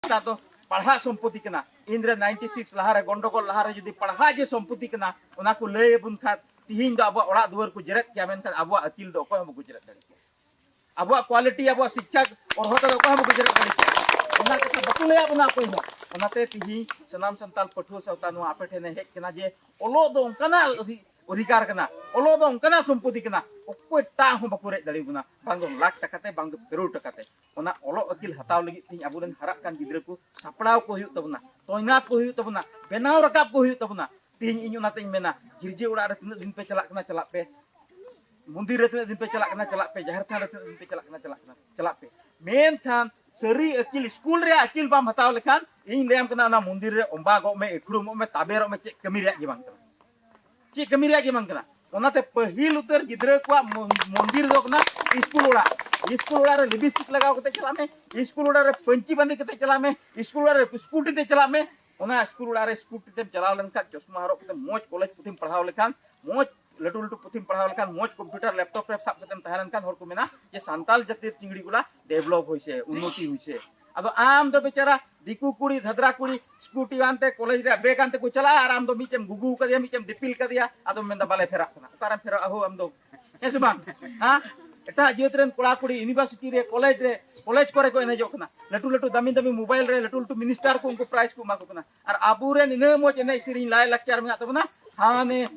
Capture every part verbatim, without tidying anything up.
ᱱᱮᱛᱟᱨ ᱫᱚ ᱯᱟᱲᱦᱟᱜ ᱥᱚᱢᱯᱚᱛᱤ ᱠᱟᱱᱟ᱾ ᱤᱱᱨᱮ ᱱᱟᱭᱤᱱᱴᱤ ᱥᱤᱠᱥ ᱞᱟᱦᱟᱨᱮ ᱜᱚᱱᱰᱚᱜᱳᱞ ᱞᱟᱦᱟᱨᱮ ᱡᱩᱫᱤ ᱯᱟᱲᱦᱟᱜ ᱡᱮ ᱥᱚᱢᱯᱚᱛᱤ ᱠᱟᱱᱟ, ᱚᱱᱟ ᱠᱚ ᱞᱟᱹᱭ ᱟᱵᱚᱱ ᱠᱷᱟᱱ ᱛᱤᱦᱤᱧ ᱫᱚ ᱟᱵᱚᱣᱟᱜ ᱚᱲᱟᱜ ᱫᱩᱣᱟᱹᱨ ᱠᱚ ᱡᱮᱨᱮᱫ ᱠᱮᱭᱟ, ᱢᱮᱱᱠᱷᱟᱱ ᱟᱵᱚᱣᱟᱜ ᱟᱹᱠᱤᱞ ᱫᱚ ᱚᱠᱚᱭ ᱦᱚᱸ ᱵᱟᱠᱚ ᱡᱮᱨᱮᱫ ᱫᱟᱲᱮ ᱠᱮᱭᱟ᱾ ᱟᱵᱚᱣᱟᱜ ᱠᱣᱟᱞᱤᱴᱤ, ᱟᱵᱚᱣᱟᱜ ᱥᱤᱠᱠᱷᱟ ᱚᱨᱦᱚᱛᱟ ᱫᱚ ᱚᱠᱚᱭ ᱦᱚᱸ ᱵᱟᱠᱚ ᱡᱮᱨᱮᱫ ᱫᱟᱲᱮ ᱠᱮᱭᱟ᱾ ᱚᱱᱟ ᱠᱟᱛᱷᱟ ᱵᱟᱠᱚ ᱞᱟᱹᱭᱟᱫ ᱵᱚᱱᱟ ᱚᱠᱚᱭ ᱦᱚᱸ᱾ ᱚᱱᱟᱛᱮ ᱛᱤᱦᱤᱧ ᱥᱟᱱᱟᱢ ᱥᱟᱱᱛᱟᱲ ᱯᱟᱹᱴᱷᱩᱣᱟᱹ ᱥᱟᱶᱛᱟ ᱱᱚᱣᱟ ᱟᱯᱮ ᱴᱷᱮᱱᱮ ᱦᱮᱡ ᱠᱟᱱᱟ ᱡᱮ ᱚᱞᱚᱜ ᱫᱚ ᱚᱱᱠᱟᱱᱟᱜ ᱚᱫᱷᱤ-, ᱚᱫᱷᱤᱠᱟᱨ ᱠᱟᱱᱟ, ᱚᱞᱚᱜ ᱫᱚ ᱚᱱᱠᱟᱱᱟᱜ ᱥᱚᱢᱯᱚᱛᱤ ᱠᱟᱱᱟ, ᱚᱠᱚᱭᱴᱟᱜ ᱦᱚᱸ ᱵᱟᱠᱚ ᱨᱮᱡ ᱫᱟᱲᱮᱭᱟᱵᱚᱱᱟ, ᱵᱟᱝ ᱫᱚ ᱞᱟᱠᱷ ᱴᱟᱠᱟ ᱛᱮ, ᱵᱟᱝ ᱫᱚ ᱠᱟᱨᱳᱲ ᱴᱟᱠᱟ ᱛᱮ᱾ ᱚᱱᱟ ᱚᱞᱚᱜ ᱟᱹᱠᱤᱞ ᱦᱟᱛᱟᱣ ᱞᱟᱹᱜᱤᱫ ᱛᱮ ᱟᱵᱚᱨᱮᱱ ᱦᱟᱨᱟᱜ ᱠᱟᱱ ᱜᱤᱫᱽᱨᱟᱹ ᱠᱚ ᱥᱟᱯᱲᱟᱣ ᱠᱚ ᱦᱩᱭᱩᱜ ᱛᱟᱵᱚᱱᱟ, ᱛᱚᱭᱱᱟᱛ ᱠᱚ ᱦᱩᱭᱩᱜ ᱛᱟᱵᱚᱱᱟ, ᱵᱮᱱᱟᱣ ᱨᱟᱠᱟᱵ ᱠᱚ ᱦᱩᱭᱩᱜ ᱛᱟᱵᱚᱱᱟ᱾ ᱛᱮᱦᱮᱧ ᱤᱧ ᱚᱱᱟᱛᱤᱧ ᱢᱮᱱᱟ, ᱜᱤᱨᱡᱟᱹ ᱚᱲᱟᱜ ᱨᱮ ᱛᱤᱱᱟᱹᱜ ᱫᱤᱱ ᱯᱮ ᱪᱟᱞᱟᱜ ᱠᱟᱱᱟ, ᱪᱟᱞᱟᱜ ᱯᱮ᱾ ᱢᱚᱱᱫᱤᱨ ᱨᱮ ᱛᱤᱱᱟᱹᱜ ᱫᱤᱱ ᱯᱮ ᱪᱟᱞᱟᱜ ᱠᱟᱱᱟ, ᱪᱟᱞᱟᱜ ᱯᱮ᱾ ᱡᱟᱦᱮᱨ ᱛᱷᱟᱱ ᱨᱮ ᱛᱤᱱᱟᱹᱜ ᱫᱤᱱ ᱯᱮ ᱪᱟᱞᱟᱜ ᱠᱟᱱᱟ, ᱪᱟᱞᱟᱜ ᱠᱟᱱᱟ, ᱪᱟᱞᱟᱜ ᱯᱮ᱾ ᱢᱮᱱᱠᱷᱟᱱ ᱥᱟᱹᱨᱤ ᱟᱹᱠᱤᱞ, ᱥᱠᱩᱞ ᱨᱮᱭᱟᱜ ᱟᱹᱠᱤᱞ ᱵᱟᱢ ᱦᱟᱛᱟᱣ ᱞᱮᱠᱷᱟᱱ, ᱤᱧ ᱞᱟᱹᱭᱟᱢ ᱠᱟᱱᱟ, ᱚᱱᱟ ᱢᱚᱱᱫᱤᱨ ᱨᱮ ᱚᱢᱵᱟᱜᱚᱜ ᱢᱮ, ᱤᱠᱷᱲᱩᱢᱚᱜ ᱢᱮ, ᱛᱟᱵᱮᱨᱚᱜ ᱢᱮ, ᱪᱮᱫ ᱠᱟᱹᱢᱤ ᱨᱮᱭᱟᱜ ᱜᱮ ᱵᱟᱝ ᱠᱟᱱᱟ᱾ ᱪᱮᱫ ᱠᱟᱹᱢᱤ ᱨᱮᱭᱟᱜ ᱜᱮ ᱵᱟᱝ ᱠᱟᱱᱟ᱾ ᱚᱱᱟᱛᱮ ᱯᱟᱹᱦᱤᱞ ᱩᱛᱟᱹᱨ ᱜᱤᱫᱽᱨᱟᱹ ᱠᱚᱣᱟᱜ ᱢᱚ-, ᱢᱚᱱᱫᱤᱨ ᱫᱚ ᱠᱟᱱᱟ ᱥᱠᱩᱞ ᱚᱲᱟᱜ᱾ ᱥᱠᱩᱞ ᱚᱲᱟᱜ ᱨᱮ ᱞᱤᱯᱤᱥᱴᱤᱠ ᱞᱟᱜᱟᱣ ᱠᱟᱛᱮ ᱪᱟᱞᱟᱜ ᱢᱮ, ᱥᱠᱩᱞ ᱚᱲᱟᱜ ᱨᱮ ᱯᱟᱹᱧᱪᱤ ᱵᱟᱸᱫᱮ ᱠᱟᱛᱮ ᱪᱟᱞᱟᱜ ᱢᱮ, ᱥᱠᱩᱞ ᱚᱲᱟᱜ ᱨᱮ ᱥᱠᱩᱴᱤ ᱛᱮ ᱪᱟᱞᱟᱜ ᱢᱮ᱾ ᱚᱱᱟ ᱥᱠᱩᱞ ᱚᱲᱟᱜ ᱨᱮ ᱥᱠᱩᱴᱤ ᱛᱮᱢ ᱪᱟᱞᱟᱣ ᱞᱮᱱᱠᱷᱟᱱ, ᱪᱚᱥᱢᱟ ᱦᱚᱨᱚᱜ ᱠᱟᱛᱮ, ᱢᱚᱡᱽ ᱠᱚᱞᱮᱡᱽ ᱯᱩᱛᱷᱤᱢ ᱯᱟᱲᱦᱟᱣ ᱞᱮᱠᱷᱟᱱ, ᱢᱚᱡᱽ ᱞᱟᱹᱴᱩ ᱞᱟᱹᱴᱩ ᱯᱩᱛᱷᱤᱢ ᱯᱟᱲᱦᱟᱣ ᱞᱮᱠᱷᱟᱱ, ᱢᱚᱡᱽ ᱠᱚᱢᱯᱤᱭᱩᱴᱟᱨ ᱞᱮᱯᱴᱚᱯ ᱨᱮ ᱥᱟᱵ ᱠᱟᱛᱮᱢ ᱛᱟᱦᱮᱸ ᱞᱮᱱᱠᱷᱟᱱ, ᱦᱚᱲ ᱠᱚ ᱢᱮᱱᱟ ᱡᱮ ᱥᱟᱱᱛᱟᱞ ᱡᱟᱹᱛᱤ ᱪᱤᱝᱲᱤ ᱜᱩᱞᱟ ᱰᱮᱵᱷᱞᱚᱯ ᱦᱩᱭ ᱥᱮ ᱩᱱᱱᱚᱛᱤ ᱦᱩᱭ ᱥᱮ᱾ ᱟᱫᱚ ᱟᱢ ᱫᱚ ᱵᱮᱪᱟᱨᱟ ᱫᱤᱠᱩ ᱠᱩᱲᱤ, ᱫᱷᱟᱫᱨᱟ ᱠᱩᱲᱤ, ᱥᱠᱩᱴᱤ ᱟᱱᱛᱮ, ᱠᱚᱞᱮᱡᱽ ᱨᱮᱭᱟᱜ ᱵᱮᱜᱽ ᱟᱱᱛᱮ ᱠᱚ ᱪᱟᱞᱟᱜᱼᱟ, ᱟᱨ ᱟᱢ ᱫᱚ ᱢᱤᱫᱴᱮᱱ ᱜᱩᱜᱩ ᱠᱟᱫᱮᱭᱟ, ᱢᱤᱫᱴᱮᱱ ᱫᱤᱯᱤᱞ ᱠᱟᱫᱮᱭᱟ, ᱟᱫᱚᱢ ᱢᱮᱱᱫᱟ, "ᱵᱟᱞᱮ ᱯᱷᱮᱨᱟᱜ ᱠᱟᱱᱟ᱾" ᱚᱠᱟᱨᱮᱢ ᱯᱷᱮᱨᱟᱜᱼᱟ ᱦᱳ ᱟᱢ ᱫᱚ? ᱦᱮᱸ ᱥᱮ ᱵᱟᱝ? ᱦᱮᱸ? ᱮᱴᱟᱜ ᱡᱟᱹᱛ ᱨᱮᱱ ᱠᱚᱲᱟ ᱠᱩᱲᱤ ᱤᱭᱩᱱᱤᱵᱷᱟᱨᱥᱤᱴᱤ ᱨᱮ, ᱠᱚᱞᱮᱡᱽ ᱨᱮ, ᱠᱚᱞᱮᱡᱽ ᱠᱚᱨᱮ ᱠᱚ ᱮᱱᱮᱡᱚᱜ ᱠᱟᱱᱟ, ᱞᱟᱹᱴᱩ ᱞᱟᱹᱴᱩ ᱫᱟᱢᱤ ᱫᱟᱢᱤ ᱢᱳᱵᱟᱭᱤᱞ ᱨᱮ, ᱞᱟᱹᱴᱩ ᱞᱟᱹᱴᱩ ᱢᱤᱱᱤᱥᱴᱟᱨ ᱠᱚ ᱩᱱᱠᱩ ᱯᱨᱟᱭᱤᱡᱽ ᱠᱚ ᱮᱢᱟ ᱠᱚ ᱠᱟᱱᱟ᱾ ᱟᱨ ᱟᱵᱚᱨᱮᱱ ᱤᱱᱟᱹ ᱢᱚᱡᱽ ᱮᱱᱮᱡ ᱥᱮᱨᱮᱧ ᱞᱟᱭ ᱞᱟᱠᱪᱟᱨ ᱢᱮᱱᱟᱜ ᱛᱟᱵᱚᱱᱟ, ᱦᱟᱱᱮ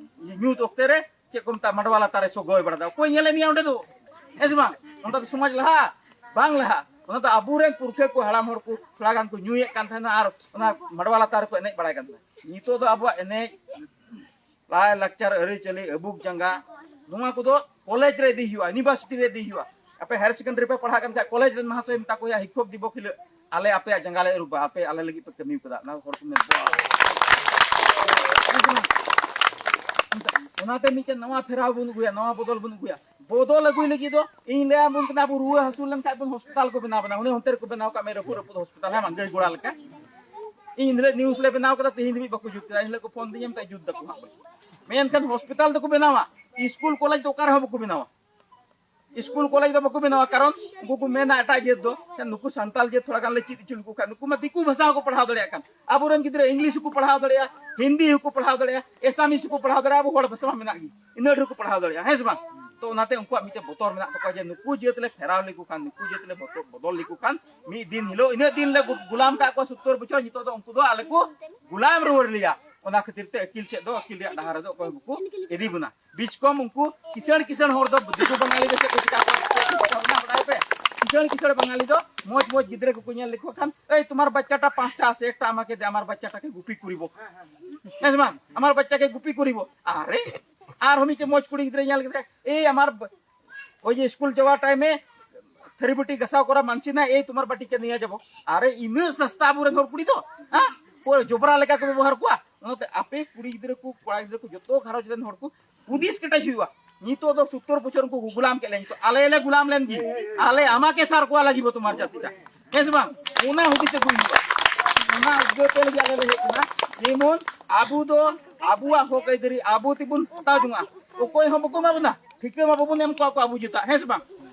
ᱧᱩᱛ ᱚᱠᱛᱮ ᱨᱮ ᱪᱮᱫ ᱠᱚ ᱢᱮᱛᱟᱜᱼᱟ, ᱢᱟᱰᱣᱟ ᱞᱟᱛᱟᱨ ᱨᱮ ᱥᱚᱜᱚᱭ ᱵᱟᱲᱟᱭᱮᱫᱟ᱾ ᱚᱠᱚᱭ ᱧᱮᱞᱮᱫ ᱢᱮᱭᱟ ᱚᱸᱰᱮ ᱫᱚ? ᱦᱮᱸ ᱥᱮ ᱵᱟᱝ? ᱚᱱᱟ ᱫᱚ ᱥᱚᱢᱟᱡᱽ ᱞᱟᱦᱟ? ᱵᱟᱝ ᱞᱟᱦᱟ᱾ ᱚᱱᱟ ᱫᱚ ᱟᱵᱚᱨᱮᱱ ᱯᱩᱨᱠᱷᱟᱹ ᱠᱚ, ᱦᱟᱲᱟᱢ ᱦᱚᱲ ᱠᱚ ᱛᱷᱚᱲᱟ ᱜᱟᱱ ᱠᱚ ᱧᱩᱭᱮᱫ ᱠᱟᱱ ᱛᱟᱦᱮᱱᱟ ᱟᱨ ᱚᱱᱟ ᱢᱟᱰᱣᱟ ᱞᱟᱛᱟᱨ ᱨᱮᱠᱚ ᱮᱱᱮᱡ ᱵᱟᱲᱟᱭ ᱠᱟᱱ ᱛᱟᱦᱮᱱᱟ᱾ ᱱᱤᱛᱚᱜ ᱫᱚ ᱟᱵᱚᱣᱟᱜ ᱮᱱᱮᱡ, ᱞᱟᱭ ᱞᱟᱠᱪᱟᱨ, ᱟᱹᱨᱤᱪᱟᱹᱞᱤ, ᱟᱹᱵᱩᱠ ᱡᱟᱸᱜᱟ, ᱱᱚᱣᱟ ᱠᱚᱫᱚ ᱠᱚᱞᱮᱡᱽ ᱨᱮ ᱤᱫᱤ ᱦᱩᱭᱩᱜᱼᱟ, ᱤᱭᱩᱱᱤᱵᱷᱟᱨᱥᱤᱴᱤ ᱨᱮ ᱤᱫᱤ ᱦᱩᱭᱩᱜᱼᱟ᱾ ᱟᱯᱮ ᱦᱟᱭᱟᱨ ᱥᱮᱠᱮᱱᱰᱟᱨᱤ ᱯᱮ ᱯᱟᱲᱦᱟᱜ ᱠᱟᱱ ᱠᱷᱟᱡ, ᱠᱚᱞᱮᱡᱽ ᱨᱮᱱ ᱢᱟᱦᱟᱥᱚᱭ ᱢᱮᱛᱟ ᱠᱚ ᱦᱩᱭᱩᱜᱼᱟ, ᱦᱤᱠᱠᱷᱚᱠ ᱫᱤᱵᱚᱥ ᱦᱤᱞᱳᱜ ᱟᱞᱮ ᱟᱯᱮᱭᱟᱜ ᱡᱟᱸᱜᱟ ᱞᱮ ᱟᱹᱨᱩᱵᱟ, ᱟᱯᱮ ᱟᱞᱮ ᱞᱟᱹᱜᱤᱫ ᱯᱮ ᱠᱟᱹᱢᱤ ᱠᱟᱫᱟ᱾ ᱚᱱᱟ ᱦᱚᱲ ᱠᱚ ᱢᱮᱱ, ᱚᱱᱟᱛᱮ ᱢᱤᱫᱴᱮᱱ ᱱᱟᱣᱟ ᱯᱷᱮᱨᱟᱣ ᱵᱚᱱ ᱟᱹᱜᱩᱭᱟ, ᱱᱟᱣᱟ ᱵᱚᱫᱚᱞ ᱵᱚᱱ ᱟᱹᱜᱩᱭᱟ᱾ ᱵᱚᱫᱚᱞ ᱟᱹᱜᱩᱭ ᱞᱟᱹᱜᱤᱫ ᱫᱚ ᱤᱧ ᱞᱟᱹᱭ ᱟᱵᱚᱱ ᱠᱟᱱᱟ, ᱟᱵᱚ ᱨᱩᱣᱟᱹ ᱦᱟᱹᱥᱩ ᱞᱮᱱᱠᱷᱟᱱ ᱵᱚᱱ ᱦᱚᱥᱯᱤᱴᱟᱞ ᱠᱚ ᱵᱮᱱᱟᱣ ᱵᱮᱱᱟᱣ, ᱩᱱᱤ ᱦᱚᱱᱛᱮ ᱨᱮᱠᱚ ᱵᱮᱱᱟᱣ ᱠᱟᱜ ᱢᱮ, ᱨᱟᱹᱯᱩᱫ ᱨᱟᱹᱯᱩᱫ ᱦᱚᱥᱯᱤᱴᱟᱞ, ᱦᱮᱸ ᱵᱟᱝ, ᱜᱟᱹᱭ ᱜᱚᱲᱟ ᱞᱮᱠᱟ᱾ ᱤᱧ ᱦᱤᱞᱳᱜ ᱱᱤᱭᱩᱡᱽ ᱞᱮ ᱵᱮᱱᱟᱣ ᱠᱟᱫᱟ, ᱛᱮᱦᱮᱧ ᱫᱷᱟᱹᱵᱤᱡ ᱵᱟᱠᱚ ᱡᱩᱛ ᱠᱮᱫᱟ᱾ ᱤᱧ ᱦᱤᱞᱳᱜ ᱠᱚ ᱯᱷᱳᱱ ᱫᱤᱧᱟ, ᱢᱮᱛᱟᱭ ᱡᱩᱛ ᱫᱟᱠᱚ ᱦᱟᱸᱜ᱾ ᱢᱮᱱᱠᱷᱟᱱ ᱦᱚᱥᱯᱤᱴᱟᱞ ᱫᱚᱠᱚ ᱵᱮᱱᱟᱣᱟ, ᱥᱠᱩᱞ ᱠᱚᱞᱮᱡᱽ ᱫᱚ ᱚᱠᱟ ᱨᱮᱦᱚᱸ ᱵᱟᱠᱚ ᱵᱮᱱᱟᱣᱟ᱾ ᱥᱠᱩᱞ ᱠᱚᱞᱮᱡᱽ ᱫᱚ ᱵᱟᱠᱚ ᱵᱮᱱᱟᱣᱟ, ᱠᱟᱨᱚᱱ ᱩᱱᱠᱩ ᱠᱚ ᱢᱮᱱᱟ ᱮᱴᱟᱜ ᱡᱟᱹᱛ ᱫᱚ, ᱱᱩᱠᱩ ᱥᱟᱱᱛᱟᱞ ᱡᱟᱹᱛ ᱛᱷᱚᱲᱟ ᱜᱟᱱ ᱞᱮ ᱪᱮᱫ ᱦᱚᱪᱚ ᱞᱮᱠᱚ ᱠᱷᱟᱱ, ᱱᱩᱠᱩ ᱢᱟ ᱫᱤᱠᱩ ᱵᱷᱟᱥᱟ ᱦᱚᱸᱠᱚ ᱯᱟᱲᱦᱟᱣ ᱫᱟᱲᱮᱭᱟᱜ ᱠᱟᱱ, ᱟᱵᱚᱨᱮᱱ ᱜᱤᱫᱽᱨᱟᱹ ᱤᱝᱞᱤᱥ ᱦᱚᱸᱠᱚ ᱯᱟᱲᱦᱟᱣ ᱫᱟᱲᱮᱭᱟᱜᱼᱟ, ᱦᱤᱱᱫᱤ ᱦᱚᱸᱠᱚ ᱯᱟᱲᱦᱟᱣ ᱫᱟᱲᱮᱭᱟᱜᱼᱟ, ᱮᱥᱟᱢᱤᱥ ᱦᱚᱸᱠᱚ ᱯᱟᱲᱦᱟᱣ ᱫᱟᱲᱮᱭᱟᱜᱼᱟ, ᱟᱵᱚ ᱦᱚᱲ ᱵᱷᱟᱥᱟ ᱢᱟ ᱢᱮᱱᱟᱜ ᱜᱮ, ᱤᱱᱟᱹ ᱰᱷᱮᱨ ᱠᱚ ᱯᱟᱲᱦᱟᱣ ᱫᱟᱲᱮᱭᱟᱜᱼᱟ, ᱦᱮᱸ ᱥᱮ ᱵᱟᱝ? ᱛᱚ ᱚᱱᱟᱛᱮ ᱩᱱᱠᱩᱣᱟᱜ ᱢᱤᱫᱴᱮᱱ ᱵᱚᱛᱚᱨ ᱢᱮᱱᱟᱜ ᱛᱟᱠᱚᱣᱟ ᱡᱮ ᱱᱩᱠᱩ ᱡᱟᱹᱛ ᱞᱮ ᱯᱷᱮᱨᱟᱣ ᱞᱮᱠᱚ ᱠᱷᱟᱱ, ᱱᱩᱠᱩ ᱡᱟᱹᱛ ᱞᱮ ᱵᱚᱫᱚ-, ᱵᱚᱫᱚᱞ ᱞᱮᱠᱚ ᱠᱷᱟᱱ, ᱢᱤᱫ ᱫᱤᱱ ᱦᱤᱞᱳᱜ, ᱤᱱᱟᱹᱜ ᱫᱤᱱ ᱞᱮ ᱜᱩ-, ᱜᱩᱞᱟᱢ ᱠᱟᱜ ᱠᱚᱣᱟ ᱥᱳᱛᱛᱳᱨ ᱵᱚᱪᱷᱚᱨ, ᱱᱤᱛᱚᱜ ᱫᱚ ᱩᱱᱠᱩ ᱫᱚ ᱟᱞᱮ ᱠᱚ ᱜᱩᱞᱟᱢ ᱨᱩᱣᱟᱹᱲ ᱞᱮᱭᱟ᱾ ᱚᱱᱟ ᱠᱷᱟᱹᱛᱤᱨ ᱛᱮ ᱟᱹᱠᱤᱞ ᱥᱮᱫ ᱫᱚ, ᱟᱹᱠᱤᱞ ᱨᱮᱭᱟᱜ ᱰᱟᱦᱟᱨ ᱨᱮᱫᱚ ᱚᱠᱚᱭ ᱦᱚᱸ ᱵᱟᱠᱚ ᱤᱫᱤ ᱵᱚᱱᱟ᱾ ᱵᱤᱪᱠᱚᱢ ᱩᱱᱠᱩ ᱠᱤᱥᱟᱹᱬ ᱠᱤᱥᱟᱹᱬ ᱦᱚᱲ ᱫᱚ ᱫᱤᱠᱩ ᱵᱟᱝᱟᱞᱤ ᱫᱚ ᱪᱮᱫ ᱠᱚ ᱪᱤᱠᱟ ᱠᱚᱣᱟ, ᱪᱮᱫ ᱠᱚ ᱪᱤᱠᱟ ᱠᱚᱣᱟ, ᱵᱟᱲᱟᱭ ᱯᱮ? ᱠᱤᱥᱟᱹᱬ ᱠᱤᱥᱟᱹᱬ ᱵᱟᱝᱟᱞᱤ ᱫᱚ ᱢᱚᱡᱽ ᱢᱚᱡᱽ ᱜᱤᱫᱽᱨᱟᱹ ᱠᱚᱠᱚ ᱧᱮᱞ ᱞᱮᱠᱚ ᱠᱷᱟᱱ, "ᱮᱭ, ᱛᱩᱢᱦᱟᱨ ᱵᱟᱪᱪᱟ ᱴᱟ ᱯᱟᱸᱪᱴᱟ ᱟᱥᱮ, ᱮᱠᱴᱟ ᱟᱢᱟᱠᱮ ᱫᱮ, ᱟᱢᱟᱨ ᱵᱟᱪᱪᱟ ᱴᱟ ᱠᱮ ᱜᱩᱯᱤ ᱠᱩᱨᱤᱵᱚ।" ᱦᱮᱸ ᱥᱮ ᱵᱟᱝ? "ᱟᱢᱟᱨ ᱵᱟᱪᱪᱟ ᱠᱮ ᱜᱩᱯᱤ ᱠᱩᱨᱤᱵᱚ।" ᱟᱨᱮ, ᱟᱨᱦᱚᱸ ᱢᱤᱫᱴᱮᱱ ᱢᱚᱡᱽ ᱠᱩᱲᱤ ᱜᱤᱫᱽᱨᱟᱹ ᱧᱮᱞ ᱠᱮᱫᱟ, "ᱮᱭ, ᱟᱢᱟᱨ ᱵ-, ᱳᱭ ᱡᱮ ᱥᱠᱩᱞ ᱡᱟᱣᱟ ᱴᱟᱭᱤᱢ ᱮ ᱛᱷᱟᱹᱨᱤ ᱵᱟᱹᱴᱤ ᱜᱟᱥᱟᱣ ᱠᱚᱨᱟ ᱢᱟᱱᱥᱤ ᱱᱟ, ᱮᱭ, ᱛᱩᱢᱦᱟᱨ ᱵᱟᱹᱴᱤ ᱠᱮ ᱱᱤᱭᱟ ᱡᱟᱵᱚ।" ᱟᱨᱮ, ᱤᱱᱟᱹᱜ ᱥᱟᱥᱛᱟ ᱟᱵᱚᱨᱮᱱ ᱦᱚᱲ ᱠᱩᱲᱤ ᱫᱚ, ᱦᱮᱸ? ᱯᱩᱨᱟᱹ ᱡᱚᱵᱽᱨᱟ ᱞᱮᱠᱟ ᱠᱚ ᱵᱮᱵᱚᱦᱟᱨ ᱠᱚᱣᱟ᱾ ᱚᱱᱟᱛᱮ ᱟᱯᱮ ᱠᱩᱲᱤ ᱜᱤᱫᱽᱨᱟᱹ ᱠᱚ, ᱠᱚᱲᱟ ᱜᱤᱫᱽᱨᱟᱹ ᱠᱚ, ᱡᱚᱛᱚ ᱜᱷᱟᱨᱚᱸᱡᱽ ᱨᱮᱱ ᱦᱚᱲ ᱠᱚ ᱦᱩᱫᱤᱥ ᱠᱮᱴᱮᱡ ᱦᱩᱭᱩᱜᱼᱟ᱾ ᱱᱤᱛᱚᱜ ᱫᱚ ᱥᱳᱛᱛᱳᱨ ᱵᱚᱪᱷᱚᱨ ᱩᱱᱠᱩ ᱠᱚ ᱜᱩᱞᱟᱢ ᱠᱮᱫ ᱞᱮᱭᱟ, ᱱᱤᱛᱚᱜ ᱟᱞᱮ ᱞᱮ ᱜᱩᱞᱟᱢ ᱞᱮᱱ ᱜᱮ, ᱟᱞᱮ ᱟᱢᱟᱠᱮ ᱥᱟᱨ ᱠᱚᱣᱟ ᱞᱟᱹᱜᱤᱫ ᱵᱚ ᱛᱳᱢᱟᱨ ᱡᱟᱹᱛᱤ ᱴᱟ, ᱦᱮᱸ ᱥᱮ ᱵᱟᱝ? ᱚᱱᱟ ᱦᱩᱫᱤᱥ ᱟᱹᱜᱩᱭ ᱦᱩᱭᱩᱜᱼᱟ᱾ ᱚᱱᱟ ᱩᱫᱽᱜᱟᱹᱣ ᱛᱮ ᱞᱟᱹᱜᱤᱫ ᱟᱞᱮ ᱞᱮ ᱦᱮᱡ ᱠᱟᱱᱟ, ᱡᱮᱢᱚᱱ ᱟᱵᱚ ᱫᱚ ᱟᱵᱚᱣᱟᱜ ᱦᱚᱠ ᱟᱹᱭᱫᱟᱹᱨᱤ ᱟᱵᱚ ᱛᱮᱵᱚᱱ ᱦᱟᱛᱟᱣ ᱡᱚᱝᱟ᱾ ᱚᱠᱚᱭ ᱦᱚᱸ ᱵᱟᱠᱚ ᱮᱢᱟ ᱵᱚᱱᱟ, ᱴᱷᱤᱠᱟᱹ ᱢᱟ ᱵᱟᱵᱚᱱ ᱮᱢ ᱠᱚᱣᱟ ᱠᱚ ᱟᱵᱚ ᱡᱟᱹᱛᱟᱜ, ᱦᱮᱸ ᱥᱮ ᱵᱟᱝ?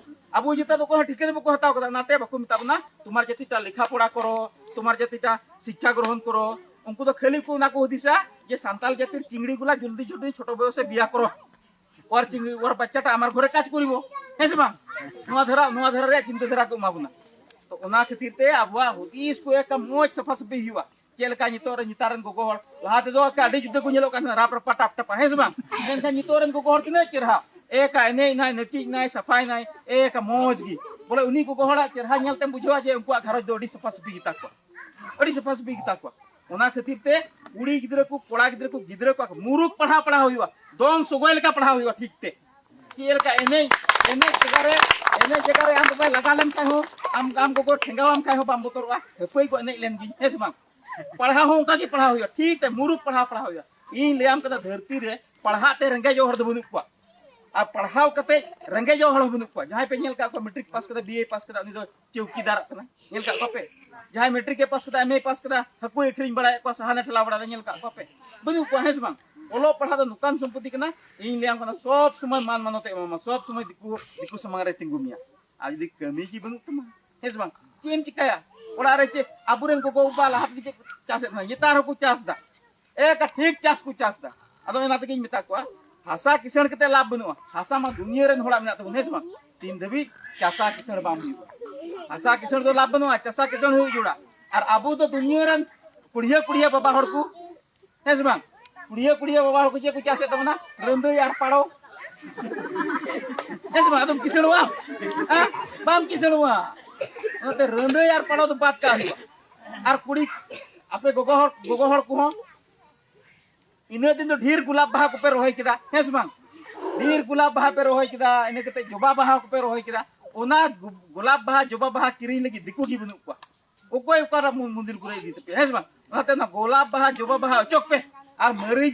ᱟᱵᱚ ᱡᱟᱹᱛᱟᱜ ᱫᱚ ᱚᱠᱚᱭ ᱦᱚᱸ ᱴᱷᱤᱠᱟᱹ ᱫᱚ ᱵᱟᱠᱚ ᱦᱟᱛᱟᱣ ᱠᱟᱫᱟ, ᱚᱱᱟᱛᱮ ᱵᱟᱠᱚ ᱢᱮᱛᱟ ᱵᱚᱱᱟ ᱛᱳᱢᱟᱨ ᱡᱟᱹᱛᱤ ᱴᱟ ᱞᱮᱠᱷᱟ ᱯᱚᱲᱟ ᱠᱚᱨᱚ, ᱛᱳᱢᱟᱨ ᱡᱟᱹᱛᱤ ᱴᱟ ᱥᱤᱠᱠᱷᱟ ᱜᱨᱚᱦᱚᱱ ᱠᱚᱨᱚ᱾ ᱩᱱᱠᱩ ᱫᱚ ᱠᱷᱟᱹᱞᱤ ᱠᱚ ᱚᱱᱟ ᱠᱚ ᱦᱩᱫᱤᱥᱟ ᱡᱮ ᱥᱟᱱᱛᱟᱞ ᱡᱟᱹᱛᱤᱨ ᱪᱤᱝᱲᱤ ᱜᱩᱞᱟ ᱡᱚᱞᱫᱤ ᱡᱚᱞᱫᱤ ᱪᱷᱳᱴᱳ ᱵᱚᱭᱚᱥᱮ ᱵᱤᱭᱟ ᱠᱚᱨᱚ, ᱚᱨ ᱪᱤᱝᱲᱤ, ᱚᱨ ᱵᱟᱪᱪᱟᱴᱟ ᱟᱢᱟᱨ ᱜᱷᱚᱨᱮ ᱠᱟᱡᱽ ᱠᱚᱨᱤᱵᱚ, ᱦᱮᱸ ᱥᱮ ᱵᱟᱝ? ᱱᱚᱣᱟ ᱫᱷᱟᱨᱟ, ᱱᱚᱣᱟ ᱫᱷᱟᱨᱟ ᱨᱮᱭᱟᱜ ᱪᱤᱱᱛᱟᱹ ᱫᱷᱟᱨᱟ ᱠᱚ ᱮᱢᱟ ᱵᱚᱱᱟ᱾ ᱛᱚ ᱚᱱᱟ ᱠᱷᱟᱹᱛᱤᱨ ᱛᱮ ᱟᱵᱚᱣᱟᱜ ᱦᱩᱫᱤᱥ ᱠᱚ ᱮᱠᱟ ᱢᱚᱡᱽ ᱥᱟᱯᱷᱟ ᱥᱟᱹᱯᱷᱤ ᱦᱩᱭᱩᱜᱼᱟ᱾ ᱪᱮᱫ ᱞᱮᱠᱟ ᱱᱤᱛᱚᱜ ᱨᱮ, ᱱᱮᱛᱟᱨ ᱨᱮᱱ ᱜᱚᱜᱚ ᱦᱚᱲ, ᱞᱟᱦᱟ ᱛᱮᱫᱚ ᱮᱠᱟ ᱟᱹᱰᱤ ᱡᱩᱫᱟᱹ ᱠᱚ ᱧᱮᱞᱚᱜ ᱠᱟᱱ ᱛᱟᱦᱮᱱᱟ, ᱨᱟᱯ ᱨᱟᱯᱟ ᱴᱟᱯ ᱴᱟᱯᱟ, ᱦᱮᱸ ᱥᱮ ᱵᱟᱝ? ᱢᱮᱱᱠᱷᱟᱱ ᱱᱤᱛᱚᱜ ᱨᱮᱱ ᱜᱚᱜᱚ ᱦᱚᱲ ᱛᱤᱱᱟᱹᱜ ᱪᱮᱨᱦᱟ, ᱮᱠᱟ ᱮᱱᱮᱡ ᱱᱟᱭ, ᱱᱟᱹᱠᱤᱡ ᱱᱟᱭ, ᱥᱟᱯᱷᱟᱭ ᱱᱟᱭ, ᱮᱠᱟ ᱢᱚᱡᱽ ᱜᱮ᱾ ᱵᱚᱞᱮ ᱩᱱᱤ ᱜᱚᱜᱚ ᱦᱚᱲᱟᱜ ᱪᱮᱨᱦᱟ ᱧᱮᱞ ᱛᱮᱢ ᱵᱩᱡᱷᱟᱹᱣᱟ ᱡᱮ ᱩᱱᱠᱩᱣᱟᱜ ᱜᱷᱟᱨᱚᱸᱡᱽ ᱫᱚ ᱟᱹᱰᱤ ᱥᱟᱯᱷᱟ ᱥᱟᱹᱯᱷᱤ ᱜᱮᱛᱟ ᱠᱚᱣᱟ, ᱟᱹᱰᱤ ᱥᱟᱯᱷᱟ ᱥᱟᱹᱯᱷᱤ ᱜᱮᱛᱟ ᱠᱚᱣᱟ᱾ ᱚᱱᱟ ᱠᱷᱟᱹᱛᱤᱨ ᱛᱮ ᱠᱩᱲᱤ ᱜᱤᱫᱽᱨᱟᱹ ᱠᱚ, ᱠᱚᱲᱟ ᱜᱤᱫᱽᱨᱟᱹ ᱠᱚ, ᱜᱤᱫᱽᱨᱟᱹ ᱠᱚ ᱢᱩᱨᱩᱠ ᱯᱟᱲᱦᱟᱣ, ᱯᱟᱲᱦᱟᱣ ᱦᱩᱭᱩᱜᱼᱟ, ᱫᱚᱝ ᱥᱚᱜᱚᱭ ᱞᱮᱠᱟ ᱯᱟᱲᱦᱟᱣ ᱦᱩᱭᱩᱜᱼᱟ ᱴᱷᱤᱠ ᱛᱮ᱾ ᱪᱮᱫ ᱞᱮᱠᱟ ᱮᱱᱮᱡ, ᱮᱱᱮᱡ ᱡᱟᱭᱜᱟ ᱨᱮ, ᱮᱱᱮᱡ ᱡᱟᱭᱜᱟ ᱨᱮ ᱟᱢ ᱵᱟᱵᱟᱭ ᱞᱟᱜᱟ ᱞᱮᱱ ᱠᱷᱟᱱ ᱦᱚᱸ, ᱟᱢ, ᱟᱢ ᱜᱚᱜᱚ ᱴᱷᱮᱸᱜᱟᱣᱟᱢ ᱠᱷᱟᱱ ᱦᱚᱸ ᱵᱟᱢ ᱵᱚᱛᱚᱨᱚᱜᱼᱟ, ᱦᱟᱹᱯᱟᱹᱭ ᱠᱚ ᱮᱱᱮᱡ ᱞᱮᱱ ᱜᱤᱧ, ᱦᱮᱸ ᱥᱮ ᱵᱟᱝ? ᱯᱟᱲᱦᱟᱣ ᱦᱚᱸ ᱚᱱᱠᱟ ᱜᱮ ᱯᱟᱲᱦᱟᱣ ᱦᱩᱭᱩᱜᱼᱟ, ᱴᱷᱤᱠ ᱛᱮ ᱢᱩᱨᱩᱠ ᱯᱟᱲᱦᱟᱣ, ᱯᱟᱲᱦᱟᱣ ᱦᱩᱭᱩᱜᱼᱟ᱾ ᱤᱧ ᱞᱟᱹᱭᱟᱢ ᱠᱟᱱᱟ, ᱫᱷᱟᱹᱨᱛᱤ ᱨᱮ ᱯᱟᱲᱦᱟᱜ ᱛᱮ ᱨᱮᱸᱜᱮᱡᱚᱜ ᱦᱚᱲ ᱫᱚ ᱵᱟᱹᱱᱩᱜ ᱠᱚᱣᱟ, ᱟᱨ ᱯᱟᱲᱦᱟᱣ ᱠᱟᱛᱮ ᱨᱮᱸᱜᱮᱡᱚᱜ ᱦᱚᱲ ᱦᱚᱸ ᱵᱟᱹᱱᱩᱜ ᱠᱚᱣᱟ᱾ ᱡᱟᱦᱟᱸᱭ ᱯᱮ ᱧᱮᱞ ᱠᱟᱜ ᱠᱚᱣᱟ ᱢᱮᱴᱨᱤᱠ ᱯᱟᱥ ᱠᱟᱫᱟ, ᱵᱤ ᱮ ᱯᱟᱥ ᱠᱟᱫᱟ, ᱩᱱᱤ ᱫᱚ ᱪᱚᱣᱠᱤᱫᱟᱨᱟᱜ ᱠᱟᱱᱟ, ᱧᱮᱞ ᱠᱟᱜ ᱠᱚᱣᱟ ᱯᱮ? ᱡᱟᱦᱟᱸᱭ ᱢᱮᱴᱨᱤᱠ ᱮ ᱯᱟᱥ ᱠᱟᱫᱟ, ᱮᱢ ᱮ ᱯᱟᱥ ᱠᱟᱫᱟ, ᱦᱟᱹᱠᱩᱭ ᱟᱹᱠᱷᱨᱤᱧ ᱵᱟᱲᱟᱭᱮᱫ ᱠᱚᱣᱟ, ᱥᱟᱦᱟᱱᱮ ᱴᱷᱮᱞᱟᱣ ᱵᱟᱲᱟᱭᱮᱫᱟ, ᱧᱮᱞ ᱠᱟᱜ ᱠᱚᱣᱟ ᱯᱮ? ᱵᱟᱹᱱᱩᱜ ᱠᱚᱣᱟ, ᱦᱮᱸ ᱥᱮ ᱵᱟᱝ? ᱚᱞᱚᱜ ᱯᱟᱲᱦᱟᱜ ᱫᱚ ᱱᱚᱝᱠᱟᱱ ᱥᱚᱢᱯᱚᱛᱤ ᱠᱟᱱᱟ, ᱤᱧ ᱞᱟᱹᱭᱟᱢ ᱠᱟᱱᱟ, ᱥᱚᱵ ᱥᱚᱢᱚᱭ ᱢᱟᱱ ᱢᱟᱱᱚᱛ ᱮ ᱮᱢᱟᱢᱟ, ᱥᱚᱵ ᱥᱚᱢᱚᱭ ᱫᱤᱠᱩ ᱫᱤᱠᱩ ᱥᱟᱢᱟᱝ ᱨᱮ ᱛᱤᱸᱜᱩ ᱢᱮᱭᱟ᱾ ᱟᱨ ᱡᱩᱫᱤ ᱠᱟᱹᱢᱤ ᱜᱮ ᱵᱟᱹᱱᱩᱜ ᱛᱟᱢᱟ, ᱦᱮᱸ ᱥᱮ ᱵᱟᱝ? ᱪᱮᱫ ᱮᱢ ᱪᱤᱠᱟᱹᱭᱟ? ᱚᱲᱟᱜ ᱨᱮ ᱪᱮᱫ, ᱟᱵᱚᱨᱮᱱ ᱜᱚᱜᱚ ᱵᱟᱵᱟ ᱞᱟᱦᱟ ᱛᱮᱜᱮ ᱪᱮᱫ ᱠᱚ ᱪᱟᱥᱮᱫ ᱛᱟᱦᱮᱸ, ᱱᱮᱛᱟᱨ ᱦᱚᱸᱠᱚ ᱪᱟᱥ ᱮᱫᱟ, ᱮᱠᱟ ᱴᱷᱤᱠ ᱪᱟᱥ ᱠᱚ ᱪᱟᱥ ᱮᱫᱟ᱾ ᱟᱫᱚ ᱚᱱᱟ ᱛᱮᱜᱮᱧ ᱢᱮᱛᱟ ᱠᱚᱣᱟ, ᱦᱟᱥᱟ ᱠᱤᱥᱟᱹᱬ ᱠᱟᱛᱮ ᱞᱟᱵᱷ ᱵᱟᱹᱱᱩᱜᱼᱟ᱾ ᱦᱟᱥᱟ ᱢᱟ ᱫᱩᱱᱤᱭᱟᱹ ᱨᱮᱱ ᱦᱚᱲᱟᱜ ᱢᱮᱱᱟᱜ ᱛᱟᱵᱚᱱ, ᱦᱮᱸ ᱥᱮ ᱵᱟᱝ? ᱛᱤᱱ ᱫᱷᱟᱹᱵᱤᱡ ᱪᱟᱥᱟ ᱠᱤᱥᱟᱹᱬ ᱵᱟᱝ ᱦᱩᱭᱩᱜᱼᱟ, ᱦᱟᱥᱟ ᱠᱤᱥᱟᱹᱬ ᱫᱚ ᱞᱟᱵᱷ ᱵᱟᱹᱱᱩᱜᱼᱟ, ᱪᱟᱥᱟ ᱠᱤᱥᱟᱹᱬ ᱦᱩᱭᱩᱜ ᱡᱚᱲᱟ᱾ ᱟᱨ ᱟᱵᱚ ᱫᱚ ᱫᱩᱱᱤᱭᱟᱹ ᱨᱮᱱ ᱠᱩᱲᱤᱭᱟᱹ ᱠᱩᱲᱤᱭᱟᱹ ᱵᱟᱵᱟ ᱦᱚᱲ ᱠᱚ, ᱦᱮᱸ ᱥᱮ ᱵᱟᱝ? ᱠᱩᱲᱤᱭᱟᱹ ᱠᱩᱲᱤᱭᱟᱹ ᱵᱟᱵᱟ ᱦᱚᱲ ᱠᱚ ᱪᱮᱫ ᱠᱚ ᱪᱟᱥᱮᱫ ᱛᱟᱵᱚᱱᱟ? ᱨᱟᱹᱱᱫᱟᱹᱭ ᱟᱨ ᱯᱟᱲᱚ᱾ ᱦᱮᱸ ᱥᱮ ᱵᱟᱝ? ᱟᱫᱚᱢ ᱠᱤᱥᱟᱹᱬᱚᱜᱼᱟ? ᱦᱮᱸ? ᱵᱟᱢ ᱠᱤᱥᱟᱹᱬᱚᱜᱼᱟ᱾ ᱚᱱᱟᱛᱮ ᱨᱟᱹᱱᱫᱟᱹᱭ ᱟᱨ ᱯᱟᱲᱚ ᱫᱚ ᱵᱟᱫ ᱠᱟᱜ ᱦᱩᱭᱩᱜᱼᱟ᱾ ᱟᱨ ᱠᱩᱲᱤ, ᱟᱯᱮ ᱜᱚᱜᱚ ᱦᱚᱲ, ᱜᱚᱜᱚ ᱦᱚᱲ ᱠᱚᱦᱚᱸ ᱤᱱᱟᱹ ᱫᱤᱱ ᱫᱚ ᱰᱷᱮᱨ ᱜᱳᱞᱟᱯ ᱵᱟᱦᱟ ᱠᱚᱯᱮ ᱨᱚᱦᱚᱭ ᱠᱮᱫᱟ, ᱦᱮᱸ ᱥᱮ ᱵᱟᱝ? ᱰᱷᱮᱨ ᱜᱳᱞᱟᱯ ᱵᱟᱦᱟ ᱯᱮ ᱨᱚᱦᱚᱭ ᱠᱮᱫᱟ, ᱤᱱᱟᱹ ᱠᱟᱛᱮ ᱡᱚᱵᱟ ᱵᱟᱦᱟ ᱠᱚᱯᱮ ᱨᱚᱦᱚᱭ ᱠᱮᱫᱟ᱾ ᱚᱱᱟ ᱜᱳ-, ᱜᱳᱞᱟᱯ ᱵᱟᱦᱟ, ᱡᱚᱵᱟ ᱵᱟᱦᱟ ᱠᱤᱨᱤᱧ ᱞᱟᱹᱜᱤᱫ ᱫᱤᱠᱩ ᱜᱮ ᱵᱟᱹᱱᱩᱜ ᱠᱚᱣᱟ᱾ ᱚᱠᱚᱭ ᱚᱠᱟᱨᱮ ᱢᱚ-, ᱢᱚᱱᱫᱤᱨ ᱠᱚᱨᱮ ᱤᱫᱤ ᱛᱟᱯᱮᱭᱟ, ᱦᱮᱸ ᱥᱮ ᱵᱟᱝ? ᱚᱱᱟᱛᱮ ᱚᱱᱟ ᱜᱳᱞᱟᱯ ᱵᱟᱦᱟ, ᱡᱚᱵᱟ ᱵᱟᱦᱟ ᱚᱪᱚᱜ ᱯᱮ᱾ ᱟᱨ ᱢᱟᱹᱨᱤᱪ